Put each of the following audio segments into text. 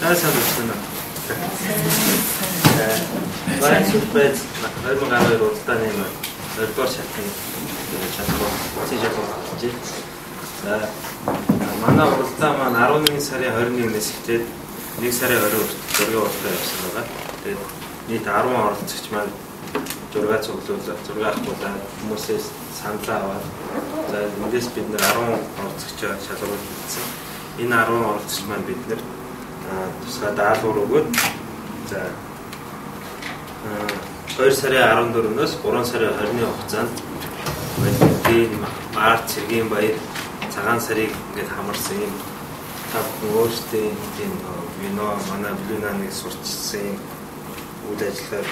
За сайн байна уу? Баян сүлбэд 2012 уралдааны 2 дугаар шатны шалгуур, үндсэн шалгуур болж. За манай уралдаан маань 11 сарын 21-ээс эхлээд 1 сарын 20 хүртэл зургийн уралдаан явсан байгаа. Тэгээд нийт 10 оролцогч маань зураг цуглуулаад, зураг авахгүйдээ хүмүүсээс саналаа аваад за эндээс бид нэр 10 оролцогчоо шалгаруулж үзсэн. Энэ 10 оролцогч маань бид нэр тусгай даалгавар өгөөд за 2 сарын 14-өөс 3 сарын 20-ны хугацаанд Валентин, Март, Цэргийн баяр, цагаан сарыг ингээд хамарсан юм та бүхэн өөрсдийн тийм вино манай Blue Nine-ыг сурчсан үйл ажиллагааг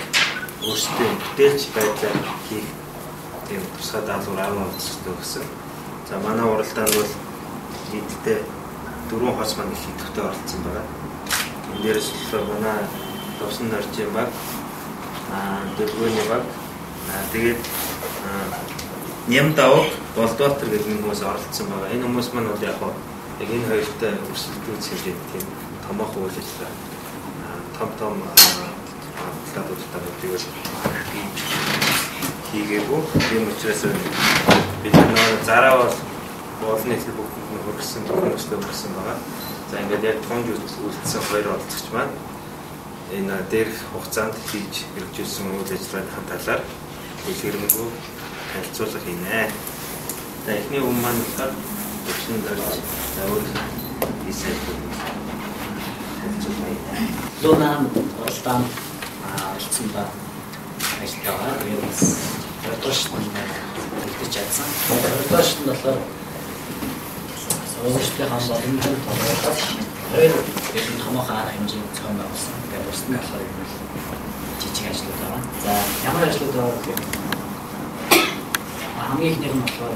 өөрсдийн бүтээлч байдлаар хийх тийм тусгай даалгавар 10 оролцогчтой өгсөн. За манай уралдаанд бол нийтдээ 4 хос маань их идэвхтэй оролцсон байгаа. Энэ дээрээс болохоор манай Довсон норжийн баг, Дөлгөөний баг, тэгээд Ням давг, Болдбаатар гэдэг нэг хүмүүс оролцсон байгаа. Энэ хүмүүс маань бол яг яг энэ хоёртой өрсөлдүүлж хэмжээнд тийм томоохон үйл ажиллагаа том том бодлуудыг бол хийгээгүй. Тийм учраас бид нөө зараа бол олон нийтэд бүгдэнд нь хүргэсэн, хүмүүстээ хүргэсэн байгаа. За ингээд яг тунж үлдсэн хоёр оролцогч маань энэ дээрх хугацаанд хийж хэрэгжүүлсэн үйл ажиллагааны талаар дэлгэрэнгүй танилцуулга хийнэ. За эхний хүн маань болохоор төвшин дөрж за өөр хийсэн танилцуулга хийнэ. Луна уралдаанд оролцсон ба ажиллаж байгаа. Тэгээд бас хоёрдугаар шатнд үлдэж чадсан. Хоёрдугаар шатнд болохоор өөрсдийнхөө боломжинд тулгуурлаад хоёр ер нь томоохон арга хэмжээний зохион байгуулсан. Тэгээд бусд нь болохоор ер нь жижиг ажлууд байгаа. За ямар ажлууд байгаа гэхээр хамгийн ихнийх нь болохоор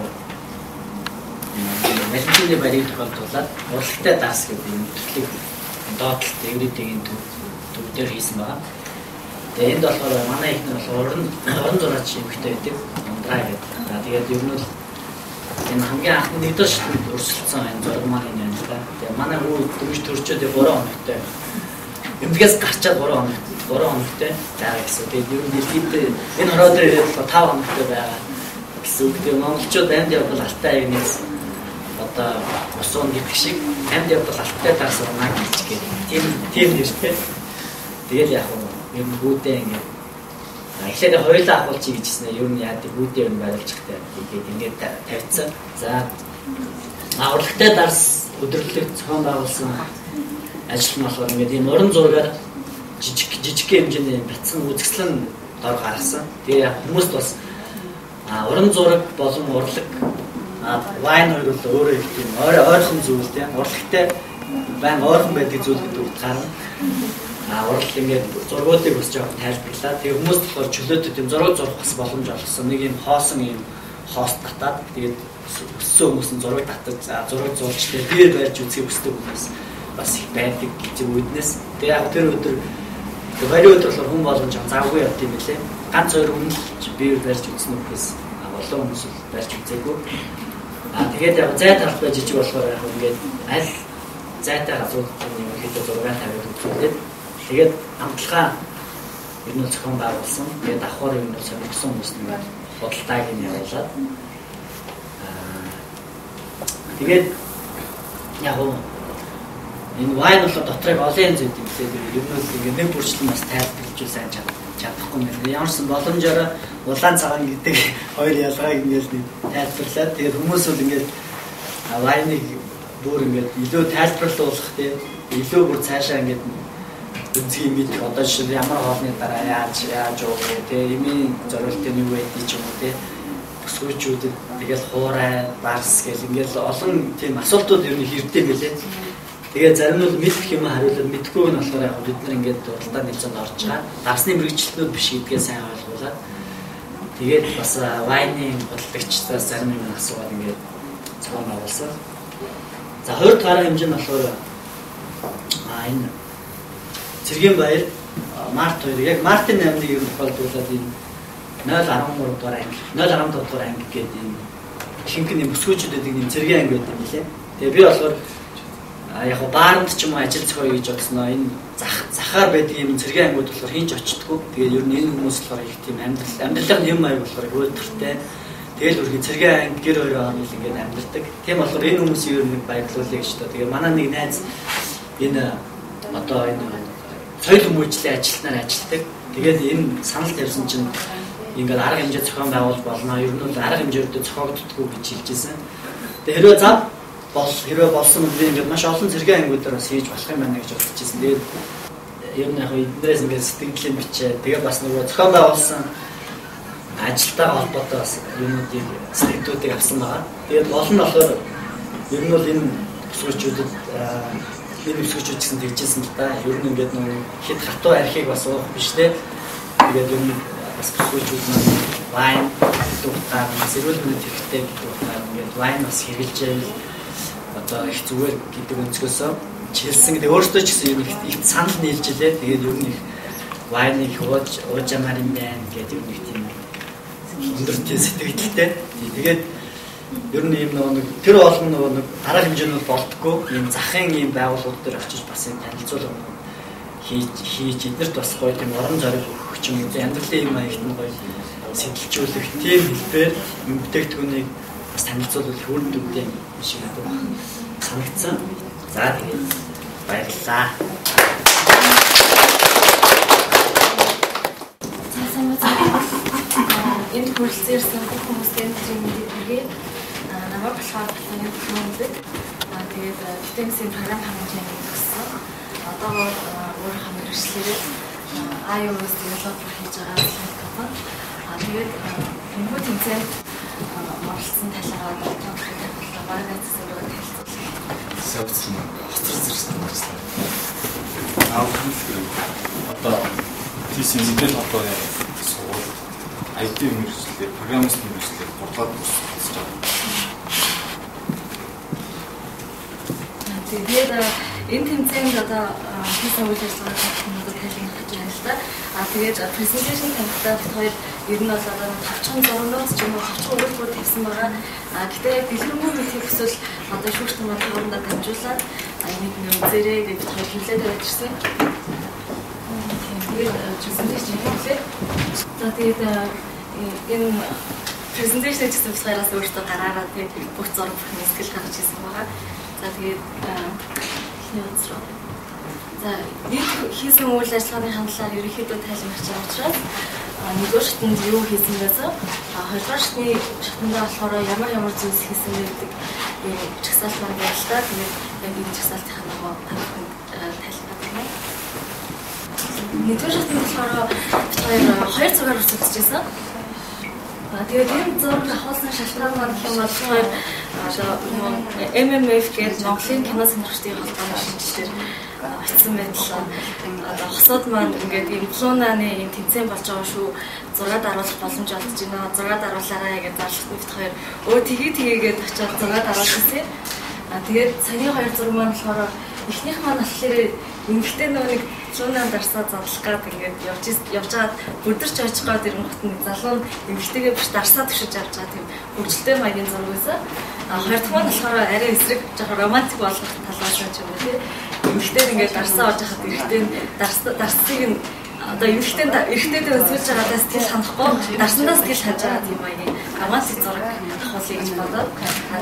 Валентины баярыг тохиолдуулаад урлагтай дарс гэдэг юм төрлийг доотлолт эвридийн төв дээр хийсэн байгаа. Тэгээ энд болохоор манай ихнэр болохоор уран зураач эмэгтэй байдаг. Ундраа гэдэг. За тэгээд ер нь бол энэ хамгийн анхны нэгдүгээр шатнд өрсөлдсөн энэ зураг маань энэ байна л да. Тэгээ манай хүү дөрвж төрчөөд 3 хоногтой. Эмнэлгээс гарчаад 3 хоногтой байгаа гэсэн. Тэгээд ер нь дэлхийд энэ хороо дээр ирээд 5 хоногтой байгаа гэсэн үг. Тэгээ монголчууд амьд явбал алтай аягнаас одоо усан гэдэг шиг амьд явбал алттай дарс унаа гэж гээд тийм нэртэй. Тэгэл яг нь ер нь хүүдээ ингээд эхлээд хоёулаа ахуулчих гэжсэн ээ. Ер нь яа гэдэг хүүдээ ер нь барилжихтай тэгээд ингээд тавьчихсан. За урлагтай дарс өдөрлөг зохион байгуулсан ажил нь болохоор ингээд ийм уран зургаар жижиг хэмжээний бяцхан үзэсгэлэн дор гаргасан. Тэгээ хүмүүст бас уран зураг болон урлаг вайн хоёр бол өөрөө их тийм ойрхон зүйл тийм урлагтай байн ойрхон байдаг зүйл гэдэг утгаар нь урлаг ингээд зургуудыг бас жоохон тайлбарлаа. Тэгээ хүмүүс болохоор чөлөөтэй тийм зураг зурх бас боломж олгосон. Нэг юм хоосон юм хоос татаад тэгээд өссөн хүмүүс нь зураг татаж зураг зурж тэгээд бие барьж үзхийг хүсдэг хүмүүс бас их байдаг гэж үүднээс. Тэгээ яг тэр өдөр баярын өдөр болохоор хүн болгон жоохон завгүй явд юм билээ. Ганц хоёр хүн л бие барьж үзсэн үгээс олон хүмүүс л барьж үзээгүй. Тэгээд яг зай талбай жижиг болохоор яг ингээд аль зайтай газрууд ерөнхийдөө зураг тавиад үзүүлээд тэгээд амталгаа ер нь зохион байгуулсан. Тэгээд давхар ер нь сонирхсан хүмүүс нь худалдааг нь явуулаад тэгээд яг энэ вайн болохоор дотрыг олон янз юм лээ. Ер нь л ингээд нэг бүрчлэн бас тайлбарлаж сайн чадахгүй юм байна. Ямар ч сан боломжоор улаан цагаан гэдэг хоёр ялгааг ингээд тайлбарлаад тэгээд хүмүүс бол ингээд вайныг бүр ингээд илүү тайлбарлуулах тийм илүү бүр цаашаа ингээд үнцгийг мэдэх одоо жишээ ямар хоолны дараа яаж уух вэ тийм эмийн зориултын юу байдгийг ч юм уу тийм өсгөөчүүдэд тэгэл хуурай барс гэл ингээд олон тийм асуултууд ер нь хэрэгтэй мэлээ. Тэгээ зарим нь бол мэдэх юм хариулаад мэдхгүй нь болохоор яг бид нар ингээд уралдааны нэлзэнд орж байгаа. Давсны мэргэжилтнүүд биш гэдгээ сайн ойлгуулад тэгээд бас вайны худалдагчдаас зарим юм асуугаад ингээд зохион байгуулсан. За хоёр дахь арга хэмжээ нь болохоор энэ Цэргийн баяр март 2 яг мартын 8-ыг ер нь тохиолдуулаад энэ 0.13 дугаар анги 0.15 дугаар анги гэдэг энэ ихэнх нь бүсгүүчүүд гэдэг юм цэргийн анги гэдэг юм лээ. Тэгээ би болохоор Яг бааранд ч юм уу ажил зохиоё гэж бодсноо энэ захаар байдаг юм цэргийн ангууд болохоор хинч очдгоо. Тэгээд ер нь энэ хүмүүс болохоор их тийм амьдралын юм маяг болохоор их уйлдартай. Тэгэл үргэлж цэргийн анги гэр орой орнол ингээд амьдардаг. Тийм болохоор энэ хүмүүсийн ер нь баярлуулъя гэж та. Тэгээ манай нэг найз энэ одоо энэ соёл хүмүүжлийн ажилтнаар ажилладаг. Тэгээд энэ санал тавьсан чинь ингээд арга хэмжээ зохион байгуул болно. Ер нь бол арга хэмжээтэй зохиогддоггүй гэж хэлж байсан. Тэгээ хэрвээ зав бол хэрвээ болсон бол ингээд маш олон цэргийн ангиудаар бас хийж болох юм байна гэж бодож байсан. Тэгээд ер нь яг эднээс ингээд сэтгэлийн бичээ. Тэгээ бас нөгөө зохион байгуулсан ажилтайгаа холбоотой бас юмнуудыг сэтгэлдүүдийг авсан байгаа. Тэгээд гол нь болохоор ер нь бол энэ өсгөчүүдэд энэ өсгөчүүд гэсэн тэгжсэн л да. Ер нь ингээд нөгөө хэд хатуу архийг бас уух биш те. Тэгээд ер нь бас өсгөчүүд маань вайн гэдэг утгаар бас эрүүл мэндийн хэрэгтэй гэдэг утгаар ингээд вайн бас хэрэгжилж байвал одоо их зүгээр гэдэг өнцгөөсөө чилсэн гэдэг өөртөө ч гэсэн ер нь их санал нийлж илээ. Тэгээд ер нь их вайныг их ууж амаар юм байна гэдэг ер нь их тийм өндөр тийм сэтгэлдэлтэй. Тэгээд ер нь ийм нөгөө нэг тэр олон нөгөө нэг арга хэмжээнд бол болдгоо. Ийм захын ийм байгууллагууд дээр очиж бас ийм танилцуулга хийж эднэрт бас гоё тийм орон зориг өгөх ч юм уу амьдралын ийм маягт нь гоё сэтэлжүүлэх тийм хэлбэр юм бүтээгдэхүүнийг бас танилцуулах үр дүнтэй юм шиг надад санагдсан. За тэгээд баярлалаа. За сайн байна. Энд хүрэлцэн ирсэн бүх хүмүүстээ энэ мэндийг хүргэе. Намайг болохоор Батланы бүлэг. Тэгээд BTMS-ийн програм хангамжийг төгссөн. Одоогоор өөрийнхөө мэргэжлээрээ iOS developer хийж байгаа слайд компани. Тэгээд энэхүү тэмцээнд оролцсон талаараа тодорхой тавилаа. Бараг айцсан өөрөөр танилцуулъя. Савцсан хоцор зэрсэн ажиллаа. Аав одоо тийс мэдээлэл холбооны сургууль IT мэргэжлээр, программист мэргэжлээр 3 дахь курс хийж байгаа. Тэгээд энэ тэмцээнд одоо хийсэн үйл ажиллагааг надад тайлбарлах гэж байна л да. Тэгээд презентацийн тавихтаа бид хоёр ер нь бол одоо товчхон зургнууд ч юм уу товчхон өгүүлбэр тавьсан байгаа. Гэтэ яг дэлгэрэнгүй мэдхийг хүсвэл одоо шүүгчд маань хоорондоо дамжуулаад энийг нэ үзээрэй гэж бид хоёр хэлээд тавиад ирсэн. Тэгээд презентацийн хэлээ. За тэгээд энэ презентацийн гэсэн бусгаараас өөртөө гараараа тэгээд бүх зураг бүх сэтгэл гаргаж ирсэн байгаа. За тэгээд эхний утас руу. За нийт хийсэн үйл ажиллагааны хандлаар ерөнхийдөө тайлбарч байгаа учраас нэгдүгээр шатанд юу хийсэн байсан, хоёрдугаар шатандаа болохоор ямар ямар зүйлс хийсэн бэ гэдэг ийм жагсаалт маань байна л да. Тэгээд яг энэ жагсаалтынхаа дагуу та бүхэнд тайлбарлах байна. Нэгдүгээр шатанд болохоор бид хоёр зургаар өрсөлдөж байсан. Тэгээд энэ зураг авахсан шалтгаан маань гэх юм бол одоо MMF гэдэг Монголын кино сонирхчдын холбооны шинжилгээр очсон байдлаа. Одоо хосууд маань ингээд ийм Плунаны ийм тэмцээн болж байгаа шүү. Зураг даруулах боломж олдож байна. Зураг даруулаарай гэж зарлахад бид хоёр тгий тгийгээд очиод зураг даруулсан юм. Тэгээд саяны хоёр зураг маань болохоор эхнийх маань болохоор эмэгтэй нөгөө нэг Плунаа дарсаа задлах гад ингээд явж байгаад бүдэрч очих гад ирэнгүүт нэг залуу нь эмэгтэйгээ биш дарсаа түшиж авч байгаа тийм хөгжилтэй маягийн зураг байсан. Хоёр дахь маань болохоор арай эсрэг жоохон романтик болгох талаас нь ч юм уу тий. Эмэгтэй ингээд дарсаа олж хахад эрэгтэй нь дарсыг нь одоо эмэгтэй эрэгтэйдээ өсвөж байгаадаа сэтгэл ханахгүй дарсандаа сэтгэл ханж байгаа тийм маягийн романтик зураг авахулъя гэж бодоод.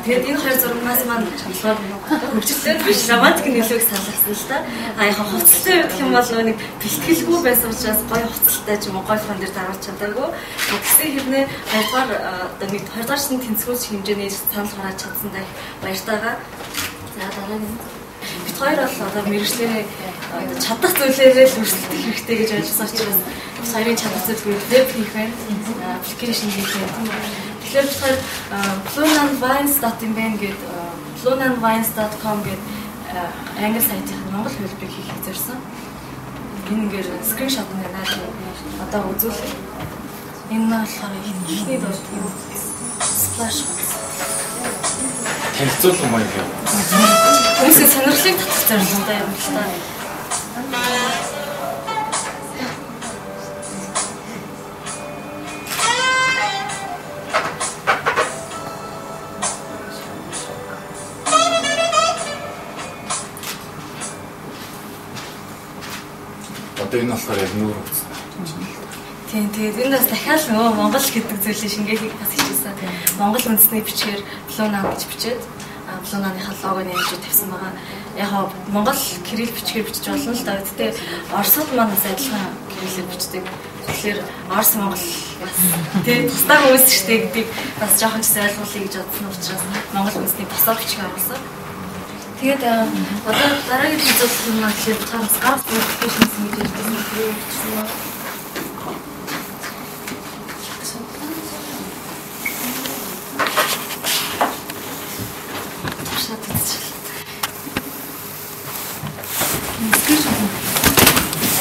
Тэгээд энэ хоёр зургаас маань болохоор хөгжилтэй биш романтик нөлөөг саналсан л да. Яг хувцалтай гэх юм бол нэг бэлтгэлгүй байсан учраас гоё хувцалтай ч юм уу гоё фон дээр даруулж чадаагүй. Тэгсэн хэрнээ хоёрдугаар одоо нэг хоёрдугаар шатны тэнцвүүлж хэмжээний санал гаргаж чадсандаа их баяртайгаа. За дараагийн бид хоёр бол одоо мэргэжлээрээ чадах зүйлээрээ л өрсөлдөх хэрэгтэй гэж ойлгосон учраас бид хоёрын чадах зүйлгүй веб хийх байна, аппликейшн хийх байна. Тэгэхээр бид хоёр blunanvines.in гэдэг blunanvines.com гэдэг англи сайтын монгол хэлбэрийг хийх зорьсон. Энэ ингээд скриншот нь надад одоо үзүүлэх. Энэ нь болохоор эхний дурд юм splash хуудас. Танилцуулга маяг юм. Хүмүүсийн сонирхлыг татах зорилготой юм л та. Одоо энэ болохоор яг нүүр утас чинь л. Тийм, тэгээд энэ бас дахиад нөгөө Монгол гэдэг зүйлийг шингээхийг бас хичээсэн. Монгол үндэсний бичгээр Blue Nun гэж бичээд Blue Nun-ийнхаа логог нэмж тавьсан байгаа. Яг хаа Монгол кирилл бичгээр бичиж болно л да. Гэтэ Оросууд маань бас адилхан кириллээр бичдэг. Тэгэхээр Орос Монгол бас тэгээд тусдаа хүмүүс шүү дээ гэдгийг бас жоохон ч гэсэн ойлгуулъя гэж бодсон учраас Монгол үндэсний босоо бичиг оруулсан. Тэгээд одоо дараагийн зүйлс нь тэгэхээр та бас гар notification гэж ярьдсан юм бичсэн байна.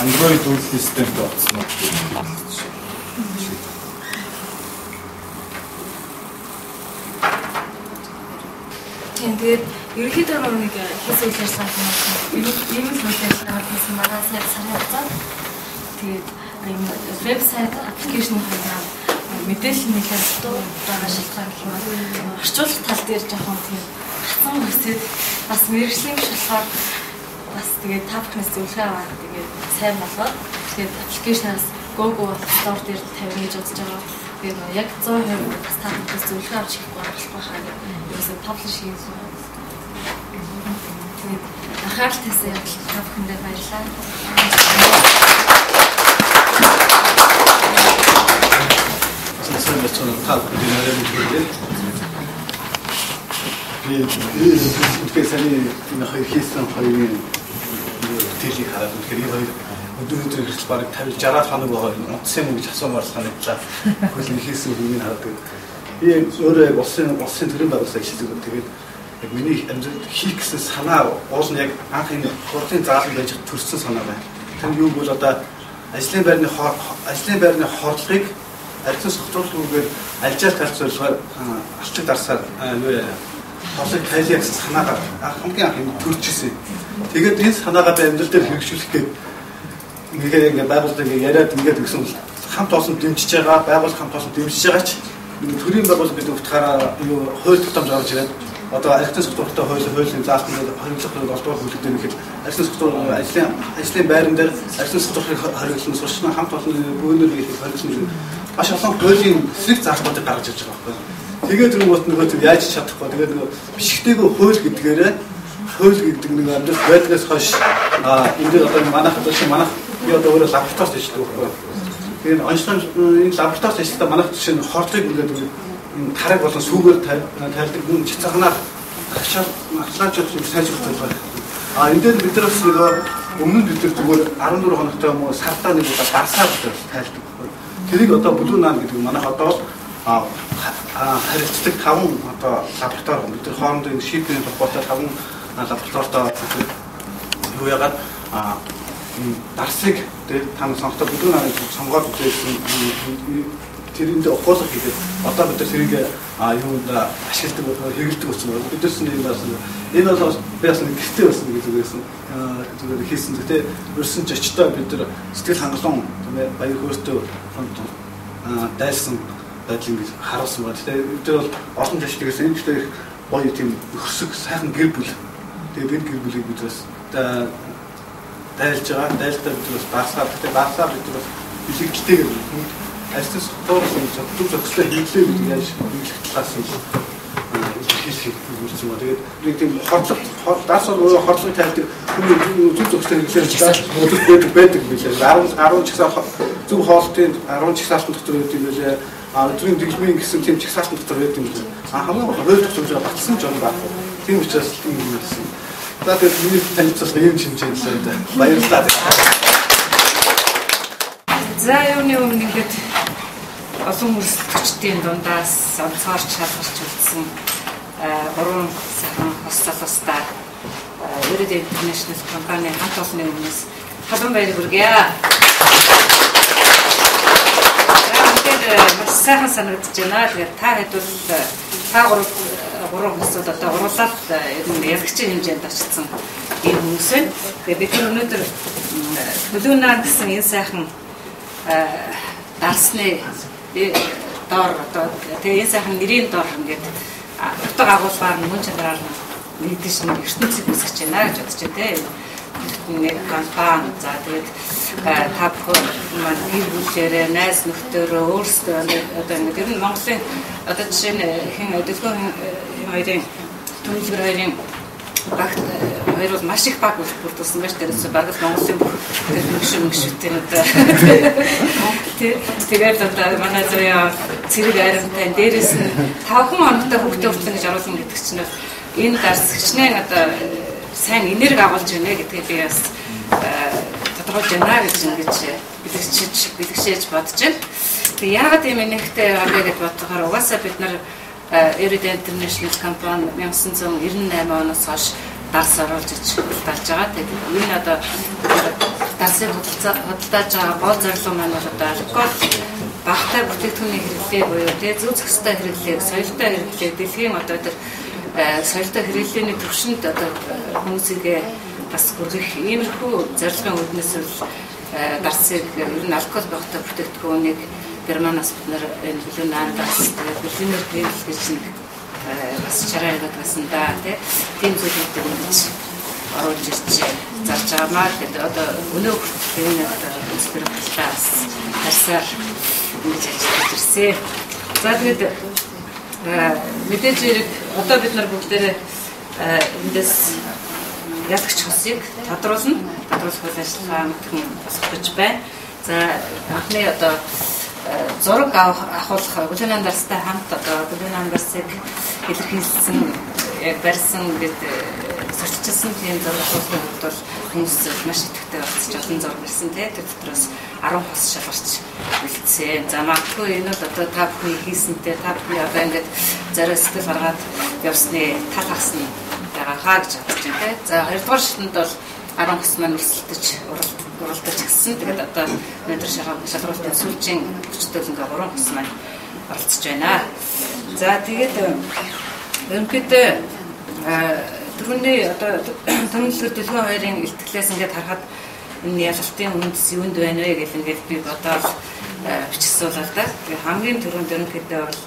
Android үйлдлийн системтэй болсон уу? Тийм, тэгээд ерөнхийдөө нэг хийсэн үйл ажиллагаа юм уу? Ийм л үйл ажиллагаа хийсэн байгаа сарын хугацаанд. Тэгээд ийм вебсайт аппликейшн хоёроо мэдээлэл нэлээд дутуу байгаа шалтгаан гэх юм бол орчуулах тал дээр жоохон тийм гацсан хүсээд бас мэргэжлийн биш болохоор бас тэгээд та бүхнээс зөвлөгөө аваад тэгээд сайн болгоод тэгээд аппликейшнаас Google Store дээр тавина гэж бодож байгаа. Тэгээд яг 100% бас та бүхнээс зөвлөгөө авч хийхгүй болохгүй хаа гэдэг ерөөсөө publish хийсэн. Тэгээд анхаарал тавьсан явдал та бүхэндээ баярлалаа. Сайн байцгаана та бүхэнд нарийн би үнэхээр саяны энэ хоёр хийсэн хоёрын бүтээлийг хараад үнэхээр энэ хоёр өдөр хүртэл бараг 50 60 хоног байгаа юм унтсан юм гэж асуумаар санагдлаа. Хөл хийсэн хүнийг хараад би өөрөө яг улсын төрийн байгууллага ажилладаг. Тэгээд яг миний амьдралд хийх гэсэн санаа уул нь яг анх энэ хурлын заалан байж төрсэн санаа байна. Тэр юу бол одоо ажлын байрны хордлогыг архин сохтруулгүйгээр алжаар талц зорилгоор алчиг дарсаар юу яа хослог тайлъя гэсэн санаагаар хамгийн анх юм төрж ирсэн. Тэгээд энэ санаагаа би амьдрал дээр хэрэгжүүлэх гээд ингээд ингээд байгууллага ингээд яриад ингээд гэсэн бол хамт олон дэмжиж байгаа, байгууллага хамт олон дэмжиж байгаа ч төрийн байгууллага гэдэг утгаараа юу хууль тогтоомж гаргаж ирээд одоо архитектурын сохтууртай хуулийн заалтанд хориглох 7 дугаар бүлэг дээр ихэд архитектурын сохтуур ажлын байран дээр архитектурын сохтуурыг хориглон сурчна хамт олон бөөнөр хийх хориглоно гэдэг маш олон хуулийн эсрэг заалтуудыг гаргаж ирж байгаа байхгүй. Тэгээд тэрнгуут нөгөө тийм яаж чадахгүй. Тэгээд нөгөө бишгтэйгөө хууль гэдгээрээ хууль гэдэг нэг амьдрал байдгаас хойш энэ дээр одоо манайх одоо чи манайх би одоо өөрөө лабораторид ажилладаг байхгүй. Тэгээд онцлог энэ лабораторид ажиллахдаа манайх жишээ нь хордлыг ингээд энэ тараг болон сүүгээр тайлдаг мөн чицаганаар ахлаач сайжруулах байна. А энэ дээр бид нар бас нөгөө өмнө нь бид нар зүгээр 14 хоногтой юм уу сартаа нэг удаа дарсаар тайлдаг байхгүй. Тэрийг одоо Blue Nun гэдэг манайх одоо харилцдаг 5 одоо лаборатори бид нар хоорондоо шийдвэрийн холбоотой 5 лабораторитой юу яагаад дарсыг та нар сонгохдоо Blue Nun-ыг сонгоод үзсэн тэрэндээ ухуулах хийгээд одоо бид нар тэрийг юунд ашигладаг хэрэглэдэг болсон байна. Бид нар энэ бас энэ бол би бас нэг гэртээ байсан гэж зүгээс зүгээр хийсэн. Гэтэ өрсөн ч очтой бид нар сэтгэл хангалуун тийм ээ баяр хөөртэй дайлсан байдлыг ингэж харуулсан байна. Гэтэ бид нар бол олон жишээ гэсэн энэ их гоё тийм хөрсөг сайхан гэр бүл. Тэгээд энэ гэр бүлийг бид бас дайлж байгаа. Дайлтаа бид бас багсаар гэтэ багсаар бид бас бэлэгдэлтэйгээр ажлын сохтуурлын зөв зохицлоо хийлээ гэдэг яаж хэрэглэх талаас нь илэрхийлэх үзсэн ба. Тэгээд нэг тийм хорлог дарс бол өөрөө хорлогыг тайлдаг хүн зөв зохицлоо хэрэглээ байдаг билээ. 10 чагсаал зөв хоолтын 10 чагсаалтан дотор байдаг юм билээ. Өдрийн дэглэмийн гэсэн тийм чагсаалтан дотор байдаг юм билээ. Хамгийн гол хууль тогтоомжоо баталсан ч юм байхгүй. Тийм учраас тийм юм байсан. За тэгээд миний танилцуулга ийм хэмжээнд л байна. Баярлалаа. За юуны өмнө ингээд олон өрсөлдөгчдийн дундаас онцгойрч шалгарч үлдсэн гурван сайхан хос залуустай Everyday International компани хамт олонны өмнөөс халуун баярыг хүргье. Тэгэхээр маш сайхан санагдаж байна. Тэгээд та хэд бол та гурван хүмүүсүүд одоо гурлаад ер нь ялагчийн хэмжээнд очсон ийм хүмүүс байна. Тэгээд бид өнөөдөр Blue Nun гэсэн энэ сайхан дарсны доор одоо тэгээ энэ сайхан нэрийн доор ингээд утга агуулгаар мөн чанараар нэгдэж нэг ертөнцийг үүсгэж байна гэж бодож байна тийм. нэг компани. За тэгээд та бүхэн маань гэр бүлээрээ, найз нөхдөөрөө өөрсдөө одоо ингээд ер нь Монголын одоо жишээ нь хэн Дэлгөөн хоёрын Түнэлгэр хоёрын багт хоёр бол маш их баг бүрдүүлсэн байж тэрээс бараг л Монголын бүх мөнгөшүүтэй одоо тэгээд одоо манай зуяа цэрэг айрамтай дээрээс нь 5 хоногтой хүүхдээ хүртэл ингэж оруулна гэдэг чинь бол энэ дарс хичнээн одоо сайн энерги агуулж байна гэдгийг би бас тодорхойлж байна гэж ингэж бэлэгшээж бодож байна. Тэгээ яагаад ийм энергитэй байгаа вэ гэж бодохоор угаасаа бид нар Everyday International компани 1998 оноос хойш дарс оруулж ич худалдаалж байгаа. Тэгээд энэ одоо дарсыг худалдааж байгаа гол зорилго маань бол одоо алкогол багатай бүтээгдэхүүний хэрэглээ буюу тэ зүү зохистой хэрэглээг, соёлтой хэрэглээ, дэлхийн одоо тэр соёлтой хэрэглээний түвшинд одоо хүмүүсийг бас хүргэх иймэрхүү зорилгын үүднээс бол дарсыг ер нь алкогол багатай бүтээгдэхүүнийг Германаас бид нэр энэ Берлин дарс тэгээд Берлинер Грилл гэж нэг бас чараа яваад байсан да тийм зүйлүүдийг ингэж оруулж ирж зарж байгаамаа. Тэгээд одоо өнөө хүртэл энэ одоо өнцгөр талаас дарсаар ингэж ажиллаж ирсэн. За тэгээд мэдээж хэрэг одоо бид нар бүгдээрээ эндээс ялагч хосыг тодруулна. Тодруулах үйл ажиллагаа мэдхэн босгох гэж байна. За анхны одоо зураг авахулах Бүлээн дарстай хамт одоо Бүлээн дарсыг илэрхийлсэн яг барьсан бид сурталчилсан тийм зураг авахлахын хувьд бол хүмүүс маш идэвхтэй болцож олон зураг барьсан тий тэр дотроос 10 хос шалгарч үлдсэн. За магадгүй энэ бол одоо та бүхний хийсэнтэй та бүхний одоо ингээд зорио сэтгэл гаргаад явсны тал хагас нь байгаа хаа гэж бодож байна тий. За хоёрдугаар шатанд бол 10 хос маань өрсөлдөж уралдаж гисэн. Тэгээд одоо өнөөдөр шалралтын сүүлчийн хүчтэй ингээ 3 хос маань оролцож байна. За тэгээд ерөнхийдөө түрүүний одоо Түнэлгэр Дэлгөөн хоёрын илтгэлээс ингээд харахад энэ ялалтын үндэс юунд байна вэ гэл ингээд би бодоол бичсэн л да. Тэгээд хамгийн түрүүнд ерөнхийдөө бол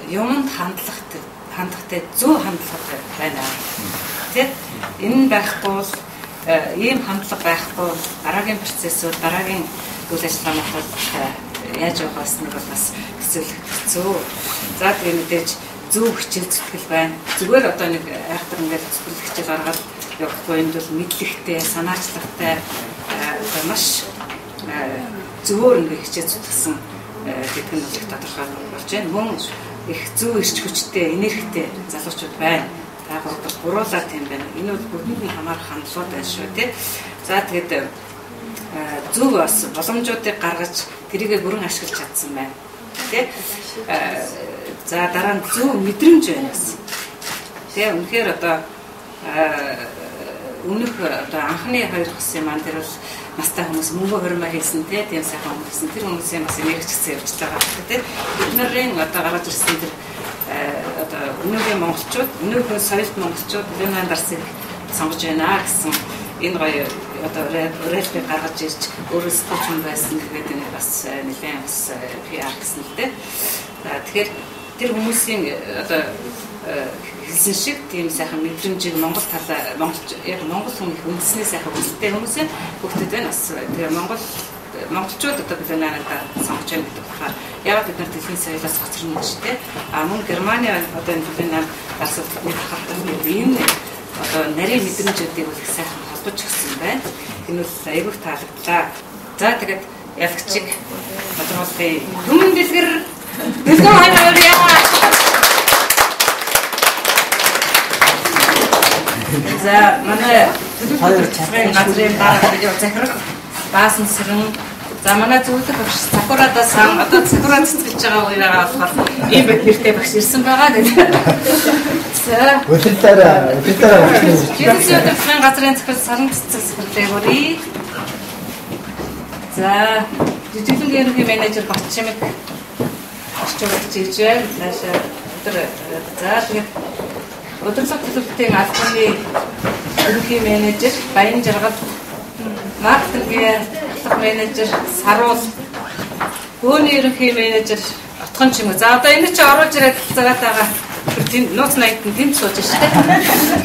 юмд хандлагатай зөв хандлага байна. Тэ энэ байхгүй бол ийм хандлага байхгүй бол дараагийн процессууд, дараагийн үйл ажиллагаанууд бол яаж явах басныг бол бас хэцүү. За тэгээ мэдээж зөв хичээл зүтгэл байна. Зүгээр одоо нэг айхтар ингээд зүтгэл хичээл гаргаад явахгүй энд бол мэдлэгтэй, санаачлагтай одоо маш зөвөр ингээд хичээл зүтгэсэн гэдэг нь бол их тодорхой болж байна. Мөн их зөв эрч хүчтэй, энергитэй залуучууд байна. Та гуруулаа тийм байна. Энэ бол бүгдэнд нь хамаарах хандлагууд байна шүү тий. За тэгээд зөв бас боломжуудыг гаргаж тэрийгэ бүрэн ашиглаж чадсан байна. Тий. За дараа нь зөв мэдрэмж байна бас. Тий үнэхээр одоо өмнөх одоо анхны хоёр хосын маань тэр бол настай хүмүүс мөнгө хормоо хийсэн тий тийм сайхан хүмүүс хийсэн. Тэр хүмүүсийн бас энергич гэсэн явж байгаа тий. Бид нарын одоо гаргаж ирсэн тэр одоо өнөөгийн монголчууд, өнөөгийн соёлт монголчууд Бүлээн дарсыг сонгож байна гэсэн энэ гоё одоо уриалгыг гаргаж ирж өөрөө сэтгүүлч хүн байсан тэгээд энэ бас нэлээд бас PR гэсэн л дээ. Тэгэхээр тэр хүмүүсийн одоо хэлсэн шиг тийм сайхан мэдрэмжийг Монгол талаа Монгол яг Монгол хүн их үндэсний сайхан хүсэлтэй хүмүүс хүүхдүүд байна. Бас тэгээ монголчууд одоо Бүлээн сонгож байна гэдэг болохоор яагаад бид нар дэлхийн соёлоос хоцорно гэж тэ. А мөн Германы одоо энэ Бүлээн дарсууд тэдний хахалтай энэ одоо нарийн мэдрэмжүүдийг бол их сайхан холбож өгсөн байна. Энэ бол айгүйх таалагдлаа. За тэгээд ялагчиг тодруулъя. Түмэн дэлгэр Дэлгэн хоёр яа. За манай төлөвлөлтийн газрын дараа захирал Баасан сэрэн. За манай зөвлөх багш Сакурада сан одоо Сакура цэцгэлж байгаа үе байгаа болохоор ийм бод нэртэй багш ирсэн байгаа гэдэг. За улиралаараа Бизнес удирдлагын газрын захирал саран цэцэг захирлыг өрье. За жижиглэн ерөнхий менежер Батчимэг орчуулагч ирж байна. Цаашаа өдөр за тэгээд удирдлага төлөвлөлтийн албаны ерөнхий менежер Баян Жаргал, маркетингийн ахлах менежер Саруул, бөөний ерөнхий менежер Отгон Чимэг. За одоо энэ чи оруулж ирээд цагаатайгаа Нууц 80-д нь тэнд сууж штэ.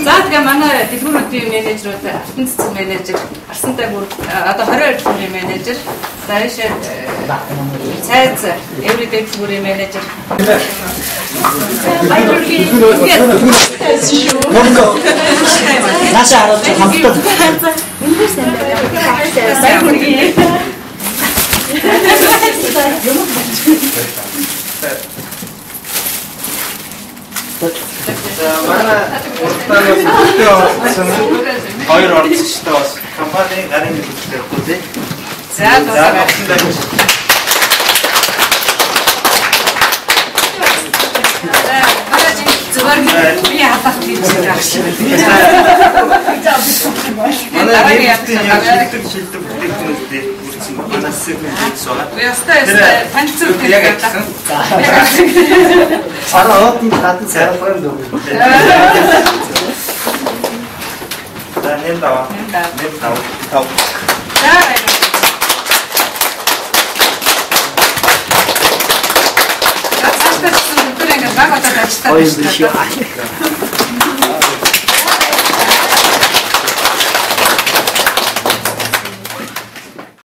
За тэгээ манай дэлгүүрүүдийн менежерүүд Алтан цэцэг менежер, Арсантай бүр одоо 22 дэлгүүрийн менежер, за ийшээ Цайз Everyday дэлгүүрийн менежер. Наашаа харуулж хамтдаа. Үнээр сайн байна. Баяр хүргэе. За манай уртаанаас бүлтэй орсон хоёр оролцогчтой бас компанийн гарын мэдлэг явахгүй тий. За За баярлалаа. Манай зүгээр би хатах гэж байгаа шиг. Манай нэртэй яг шилдэг бүтээгдэхүүнүүдээ үрсэн манай секунд хийж байгаа. Ястай ястай танилцуул Яг адилхан. Сараа одын гадна сайралгаа юм дөө. За 8 5. 8 5 5. За баярлалаа. За цаашдаа гэсэн өдөр ингээд баг удаад ажиллаад Хоёр биш юу.